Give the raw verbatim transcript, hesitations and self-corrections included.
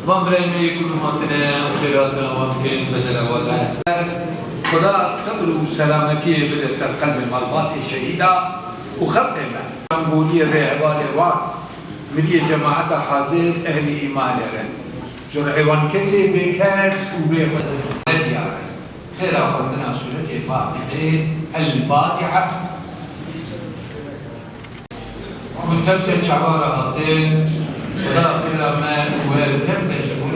Van birayê me yê ku hatine û xêrata wan bikin, bedela wan dane. Xuda sebr û selametiyê bide ser qelbê malbatê şehîda û xelqê me. Boliyê rê hevalê wan, miliyê cemaeta hazir, ehlî îmanê re. Ji rihê wan kesê bêkes û bêxwe ne diyar e. Xêra xwendina sûretê Fatihê, El Fatiha. Min tevse çawa re hatin, Xuda xêra me we kevde ji bo